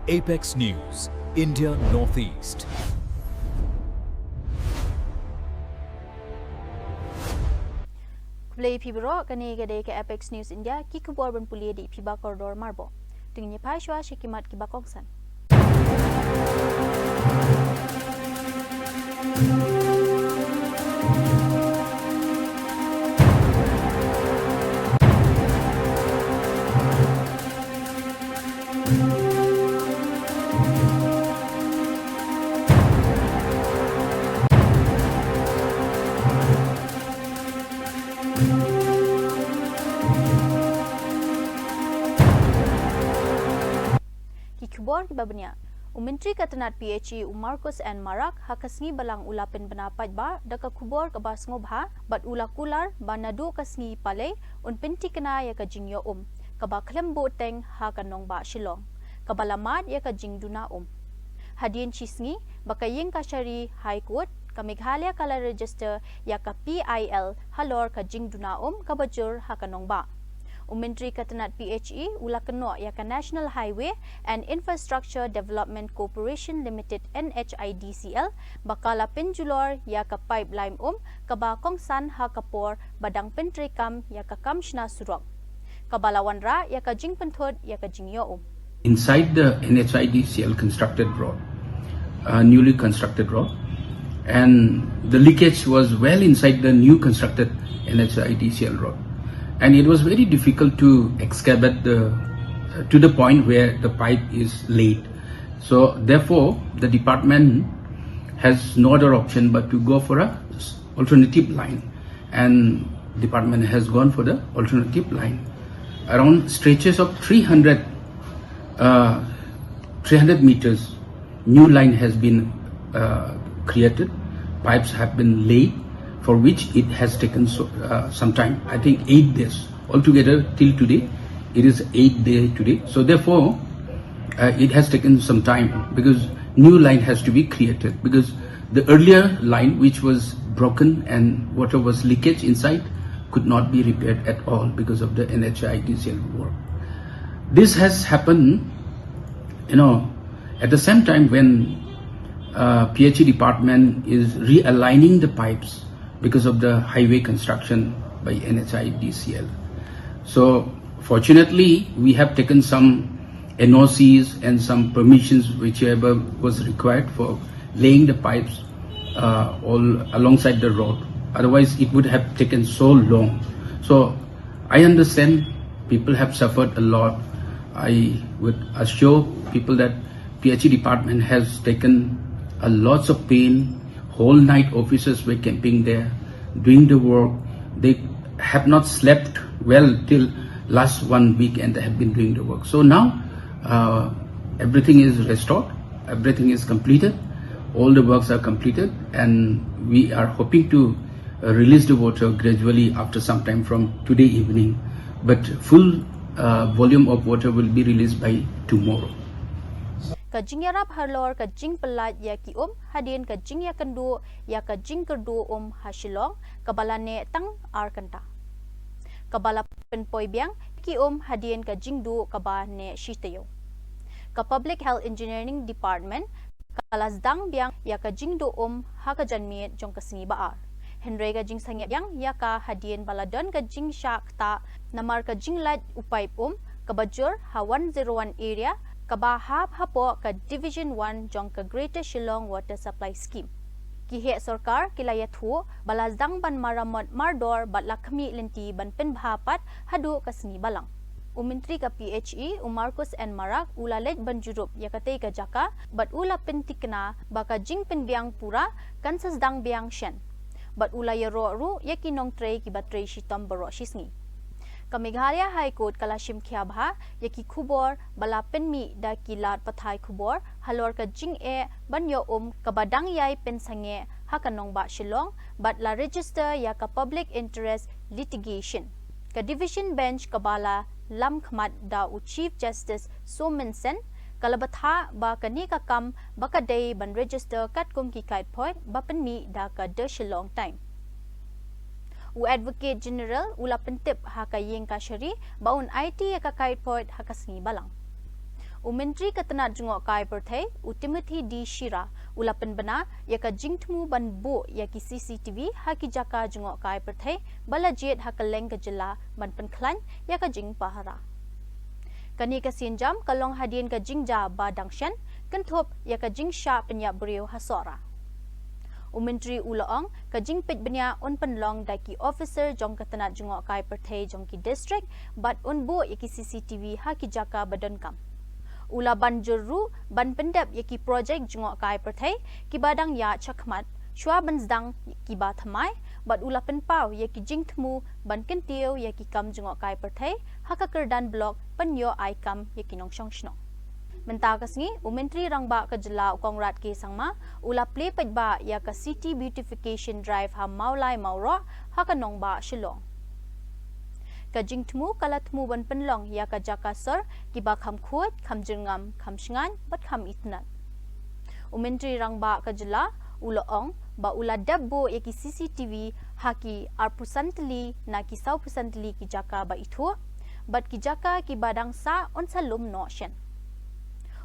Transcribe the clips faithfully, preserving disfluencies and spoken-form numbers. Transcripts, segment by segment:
Apex News, India Northeast. Khublei phi baroh, kane ka dei ka Apex News India, ki khubor ban pule da i Phibakordor Marbok. Te ngin ïa phai shuwa sha ki mat kiba kongsan. Ki khubor kiba bniah. U Myntri ka tnat P H E u Marcuise N Marak ha ka sngi balang u la pynbna paidbah da ka khubor kaba sngewbha bad u la kular ba naduh ka sngi Palei un pynthikna ïa ka jingïoh um kaba khlem buteng ha ka nongbah Shillong, kaba la mad ïa ka jingduna um. Hadien shi sngi ba ka ïing kashari High Court ka Meghalaya ka la register ïa ka P I L halor ka jingduna um kaba jur ha ka nongbah. U Myntri ka tnat P H E u la kynnoh ïa ka National Highway and Infrastructure Development Corporation Limited, N H I D C L, ba ka la pynjulor ïa ka pipeline um kaba kongsan ha ka por ba dang pyntreikam ïa ka kam shna surok, kaba la wanrah ïa ka jingpynthut ïa ka jingïoh um. Inside the N H I D C L constructed road, uh, newly constructed road, and the leakage was well inside the new constructed N H I D C L road, and it was very difficult to excavate the, uh, to the point where the pipe is laid. So therefore, the department has no other option but to go for a s-, alternative line, and department has gone for the alternative line. Around stretches of three hundred, uh, three hundred meters, new line has been, uh, created. Pipes have been laid, for which it has taken so, uh, some time. I think eight days. Altogether, till today, it is eight day today. So therefore, uh, it has taken some time because new line has to be created, because the earlier line, which was broken and water was leakage inside, could not be repaired at all because of the N H I D C L work. This has happened, you know, at the same time when, uh, P H E department is realigning the pipes because of the highway construction by N H I D C L. So fortunately, we have taken some N O Cs and some permissions whichever was required for laying the pipes, uh, all alongside the road. Otherwise, it would have taken so long. So I understand people have suffered a lot. I would assure people that P H E department has taken a lots of pain. Whole night officers were camping there, doing the work. They have not slept well till last one week, and they have been doing the work. So now, uh, everything is restored, everything is completed, all the works are completed, and we are hoping to, uh, release the water gradually after some time from today evening. But full, uh, volume of water will be released by tomorrow. Ka jingïarap halor ka jingpyllait ïa ki um hadien ka jingïakynduh ïa ka jingkyrduh um ha Shillong, kaba la neh tang ar kynta, kaba la pynpoi biang ki um hadien ka jingduh kaba neh shi taïew. Ka Public Health Engineering Department ka la sdang biang ïa ka jingduh um ha ka janmiet jong ka sngi ba ar. Hynrei ka jingsangeh biang ïa ka hadien ba la don ka jingshah ktah namar ka jinglait u pipe um kaba jur ha one zero one area, kaba hap hapoh ka Division one jong ka Greater Shillong Water Supply Scheme. Ki heh sorkar ki la ïathuh ba la sdang ban maramot mardor bad la khmih lynti ban pynbha pat haduh ka sngi balang. U Myntri ka P H E, u Marcuise N Marak, u la leit ban jurip ïa katei ka jaka bad u la pynthikna ba ka jingpynbiang pura kan sa sdang biang shen. Bad u la ïaroh ruh ïa ki nongtrei kiba trei shitom baroh shi sngi. Ka Meghalaya High Court ka la shim khia bha ïa ki khubor ba la pynmih da ki lad pathai khubor halor ka jingeh ban ïoh um kaba dang ïai pynsangeh ha ka nongbah Shillong bad la register ïa ka Public Interest Litigation. Ka Division Bench kaba la lam khmat da u Chief Justice Somen Sen ka la bthah ba kane ka kam ba ka dei ban register katkum ki kait phoit ba pynmih da ka The Shillong Times. U Advocate General u la pyntip ha ka ïing kashari ba un aiti ïa ka kait phoit ha ka sngi balang. U Myntri ka tnat jngohkai pyrthei, u Timothy D Shira, u la pynbna ïa ka jingthmu ban buh ïa ki C C T V ha ki jaka jngohkai pyrthei ba la jied ha kylleng ka jylla ban pynkhlaiñ ïa ka jingpahara. Kane ka sienjam ka long hadien ka jingjia ba dang shen, kynthup ïa ka jingshah pynïap briew ha Sohra. U Myntri u la ong, ka jingpeit bniah un pynlong da ki officer jong ka tnat jngohkai pyrthei jong ki district, bad un buh ïa ki C C T V ha ki jaka ba donkam. U la ban jur ruh ban pyndep ïa ki projek jngohkai pyrthei kiba dang ïaid shakhmat, shuwa ban sdang kiba thymmai, bad u la pynpaw ïa ki jingthmu ban kyntiew ïa ki kam jngohkai pyrthei ha ka kyrdan block ban ïoh ai kam ïa ki nongshong shnong. Mynta ka sngi, u Myntri Rangbah ka jylla u Conrad K Sangma u la plie paidbah ïa ka City Beautification Drive ha Mawlai Mawroh ha ka nongbah Shillong. Ka jingthmu ka la thmu ban pynlong ïa ka jaka sor kiba kham khuid, kham jyrngam, kham shngaiñ bad kham itynnad. U Myntri Rangbah ka jylla u la ong ba u la dep buh ïa ki C C T V ha ki arphew san tylli na ki sawphew san tylli ki jaka ba ithuh, bad ki jaka kiba dang sah un sa lum noh shen.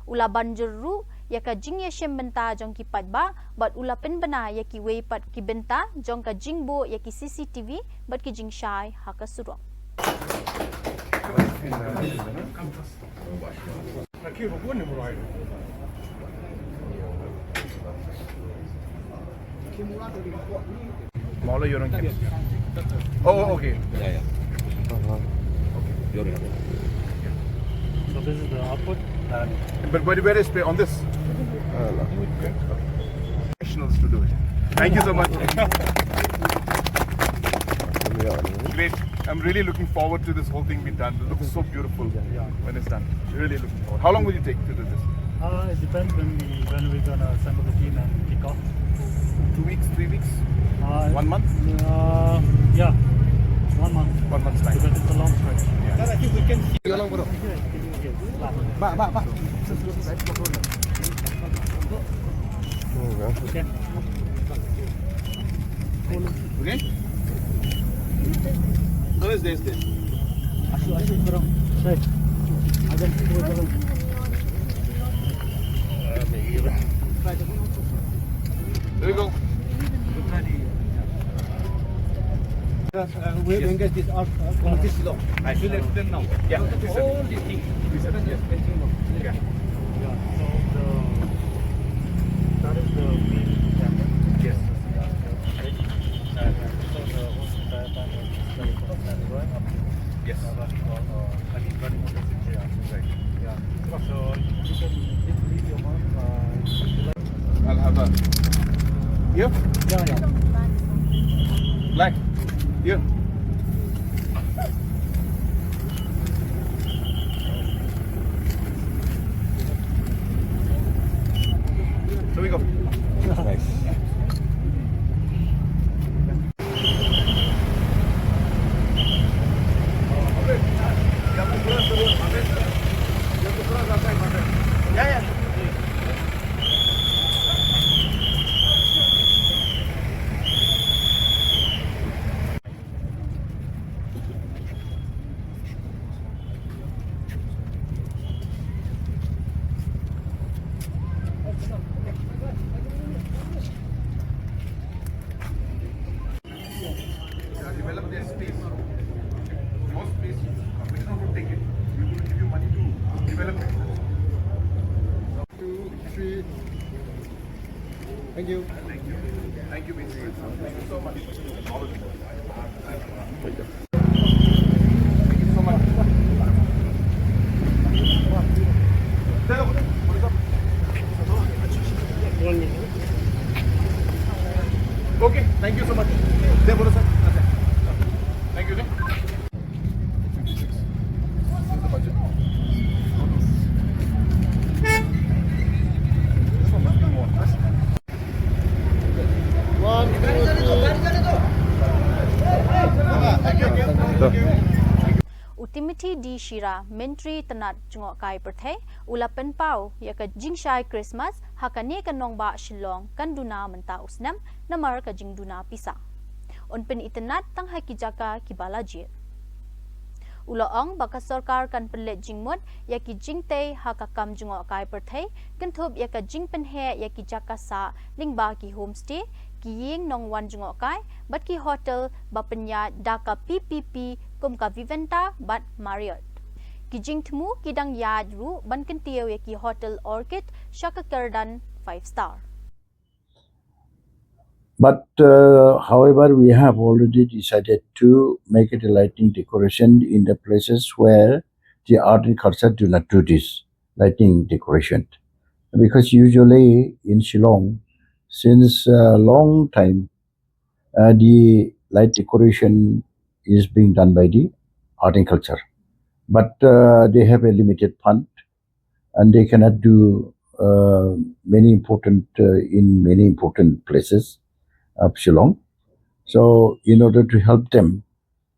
U la ban jur ruh ïa ka jingïashim bynta jong ki paidbah bad u la pynbna ïa kiwei pat ki bynta jong ka jingbuh ïa ki C C T V bad ki jingshai ha ka surok. Mawla, you're on camera. Oh, okay. Yeah, yeah. Uh-huh. Okay. You're on. So this is the output. And but, but where is pay on this? Uh, no. Professionals to do it. Thank you so much. Great. I'm really looking forward to this whole thing being done. It looks so beautiful when it's done. Really looking forward. How long will you take to do this? Uh, it depends when we, when we're gonna assemble the team and kick off. Two weeks, three weeks? Uh, One month? Uh, yeah, one month. One month's time. Because it's a long stretch. Yeah. Sir, I think we can see. Ba, ba, ba. Okay. Okay? There is this, this. Ashu, ashu, bro. Hey. Ajan, bro, bro. There we go. Uh, we engage this art, uh, competition law. I should explain now. Yeah, all the things. Yeah. Yeah, so the, that is the main camera. Yes. And so the whole entire time is going up. Yes. Uh, running on, uh, I mean, running on the same layer. Right. Yeah. So you can just leave your mark, uh, I'll have a. Here? Yeah, yeah. Black. Here. Here we go. Nice. Yeah, develop their space. Your space. Company is not going to take it. We will give you money to develop it. Two, three. Thank you. Thank you. Thank you, Mister. Thank you so much. Thank you so much. Okay, thank you so much. Thank you, sir. Thank you, sir. This is the budget. This one must be more. One, two, three. U Timothy D Shira, Myntri Tnat Jngohkai Pyrthei, u la pynpaw ïa ka jingshai Christmas ha kane ka nongbah Shillong kan duna mynta u snem namar ka jingduna pisa. Un pynitynnad tang ha ki jaka kiba la jied. U la ong ba ka sorkar kan pynleit jingmut ïa ki jingtei ha ka kam jngohkai pyrthei, kynthup ïa ka jingpynheh ïa ki jaka sah lyngba ki homestay, ki ïing nongwan jngohkai bad ki hotel ba pynïaid da ka P P P kum ka Vivanta bad Marriott. Ki jingthmu ki dang ïaid ruh ban kyntiew ïa ki hotel Orchid sha ka kyrdan five star. But uh, however, we have already decided to make it a lighting decoration in the places where the art and culture do not do this lighting decoration. Because usually in Shillong, since a long time, uh, the light decoration is being done by the art and culture. But uh, they have a limited fund and they cannot do uh, many important uh, in many important places of Shillong. So in order to help them,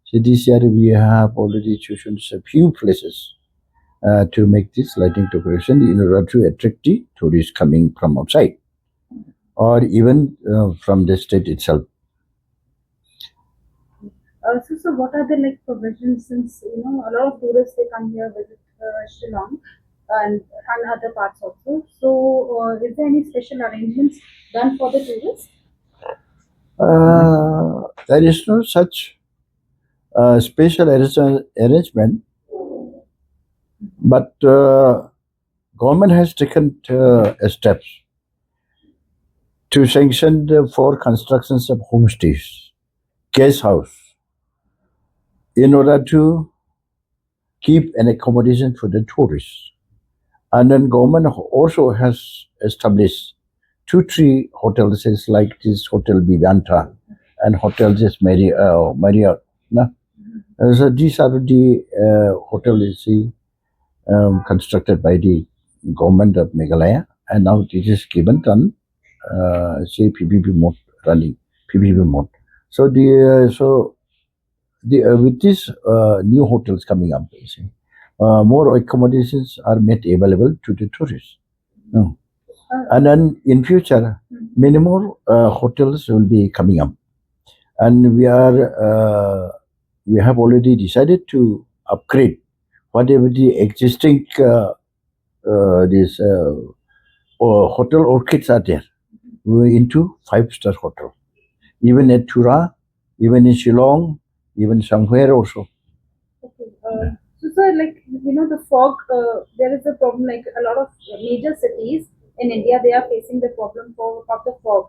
see, this year we have already chosen a few places uh, to make this lighting decoration in order to attract the tourists coming from outside or even uh, from the state itself. Uh, so, so what are the like provisions, since you know a lot of tourists, they come here visit uh, Shillong and and other parts also. So, uh, is there any special arrangements done for the tourists? Uh, there is no such uh, special arrangement, but uh, government has taken uh, steps to sanction the, for constructions of homestays, guest house, in order to keep an accommodation for the tourists. And then government also has established two, three hotels, is like this Hotel Vivanta and Hotel this Marri- uh, Marriott. Na? Uh, so these are the uh, hotel you see um, constructed by the government of Meghalaya, and now it is given on uh, say P P P mode, running P P P mode. So the uh, so the uh, with these uh, new hotels coming up, you see, uh, more accommodations are made available to the tourists. Mm. And then in future, many more uh, hotels will be coming up, and we are uh, we have already decided to upgrade whatever the existing uh, uh, this uh, uh, hotel Orchids are there into five star hotel, even at Tura, even in Shillong, even somewhere also. Okay. Uh, so, sir, like you know, the fog. Uh, there is a problem. Like a lot of major cities in India, they are facing the problem for of the fog.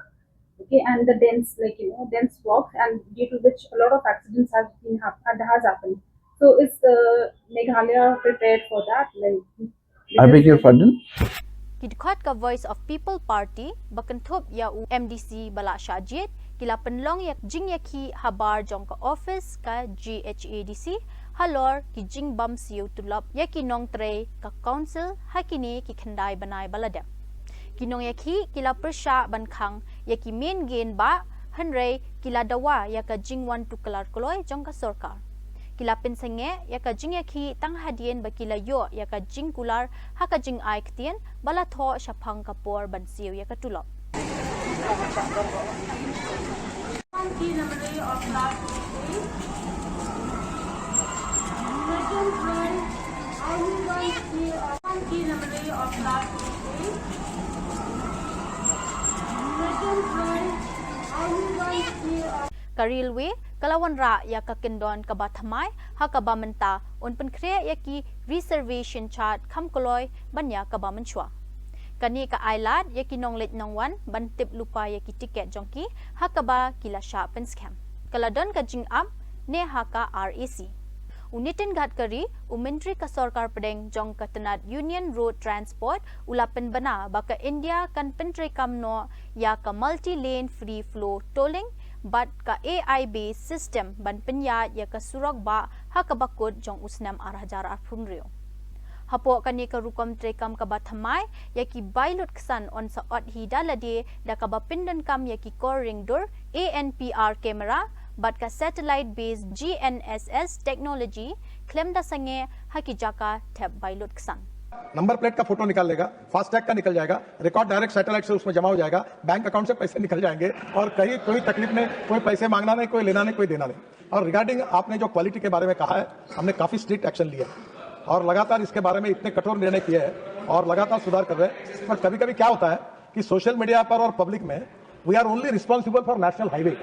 Okay, and the dense, like you know, dense fog, and due to which a lot of accidents have been hap- and has happened. So, is uh, Meghalaya prepared for that? Like, I beg your pardon? Ki dkhot ka Voice of People Party ba kynthup ïa u MDC ba la shah jied ki la pynlong ïa jingïakhih habar jong ka office ka GHADC halor ki jingbym siew tulop ïa ki nongtrei ka council ha kine ki khyndai bnai ba la dep. Ki nongïakhih ki la pyrshah ban khang ïa ki myn gin ba hynrei ki la dawa ïa ka jingwan tuklar kloi jong ka sorkar. Ki la pynsangeh ïa ka jingïakhih tang hadien ba ki la ïoh ïa ka jingkular ha ka jingai ktien ba la thoh shaphang ka por ban siew ïa ka tulop. Ka railway ka la wanrah ïa ka kyndon kaba thymmai ha kaba mynta un pynkhreh ïa ki reservation chart kham kloi ban ïa kaba mynshuwa. Kane ka ai lad ïa ki nongleit nongwan ban tip lypa ïa ki tiket jong ki ha kaba ki la shah pynskhem. Ka la don ka jingap ne ha ka RAC. U Nitin Gadkari, u Myntri ka Sorkar Pdeng jong ka tnat Union Road Transport, u la pynbna ba ka India kan pyntreikam noh ïa ka multi lane free flow tolling bad ka AI based system ban pynïaid ïa ka surok bah ha kaba kut jong u snem ar hajar arphew hynriew. Hapoh kane ka rukom treikam kaba thymmai ïa ki bai lut ksan yn sa ot hi da lade da kaba pyndonkam ïa ki kor ring dur ANPR camera bad ka satellite based GNSS technology khlem da sangeh ha ki jaka thep bai lut ksan. नंबर प्लेट का फोटो निकाल लेगा, फास्टैग का निकल जाएगा, रिकॉर्ड डायरेक्ट सैटेलाइट से उसमें जमा हो जाएगा, बैंक अकाउंट से पैसे निकल जाएंगे और कहीं कोई तकलीफ नहीं, कोई पैसे मांगना नहीं, कोई लेना नहीं, कोई देना नहीं। और रिगार्डिंग आपने जो क्वालिटी के बारे में कहा है, हमने काफी स्ट्रिक्ट एक्शन लिया है और लगातार इसके बारे में इतने कठोर निर्णय किए हैं और लगातार सुधार कर रहे हैं। पर कभी कभी क्या होता है कि सोशल मीडिया पर और पब्लिक में we are only responsible for national highway.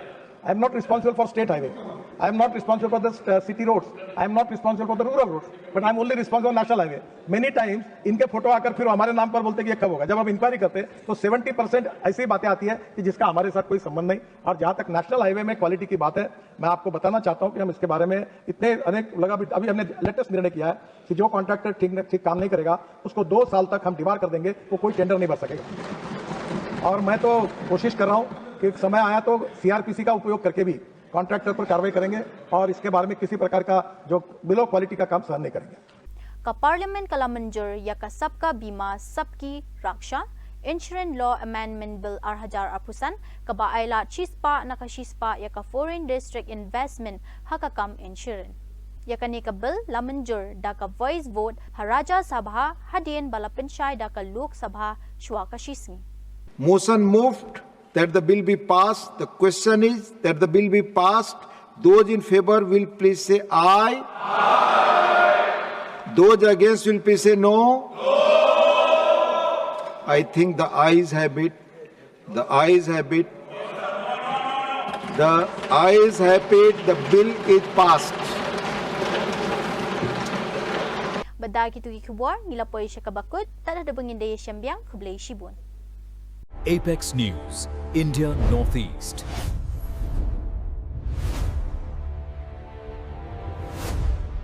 I am not responsible for state highway. I am not responsible for the city roads. I am not responsible for the rural roads. But I am only responsible for national highway. Many times इनके फोटो आकर फिर हमारे नाम पर बोलते कि ये कब होगा। जब हम इंक्वायरी करते हैं तो सेवेंटी परसेंट ऐसी बातें आती है कि जिसका हमारे साथ कोई संबंध नहीं। और जहाँ तक नेशनल हाईवे में क्वालिटी की बात है, मैं आपको बताना चाहता हूँ कि हम इसके बारे में इतने अनेक लगा अभी हमने लेटेस्ट निर्णय किया है कि जो कॉन्ट्रैक्टर ठीक ठीक काम नहीं करेगा उसको दो साल तक हम डिबार कर देंगे, वो कोई टेंडर नहीं भर सकेगा। और मैं तो कोशिश कर रहा हूँ कि समय आया तो सीआरपीसी का उपयोग करके भी कॉन्ट्रैक्टर पर कार्रवाई करेंगे और इसके बारे में किसी प्रकार का जो बिलो क्वालिटी का काम सहन नहीं करेंगे। Ka Parliament ka la mynjur ïa ka Sabka Bima Sabki Raksha Insurance Law Amendment Bill ar hajar arphew san, kaba ai lad shispah na ka shispah ïa ka Foreign Direct Investment ha ka kam insurance. Ïa kane ka bill la mynjur da ka voice vote ha Rajya Sabha hadien ba la pynshai da ka Lok Sabha shuwa ka shisngi. Motion moved that the bill be passed. The question is that the bill be passed. Those in favor will please say aye. Those against will please say no. I think the ayes have it. The ayes have it. The ayes have it. The bill is passed. Bad da kitu ki khubor ngi la poi sha kaba kut, tad haduh ba ngin da ïashem biang, khublei shibun. Apex News, India Northeast.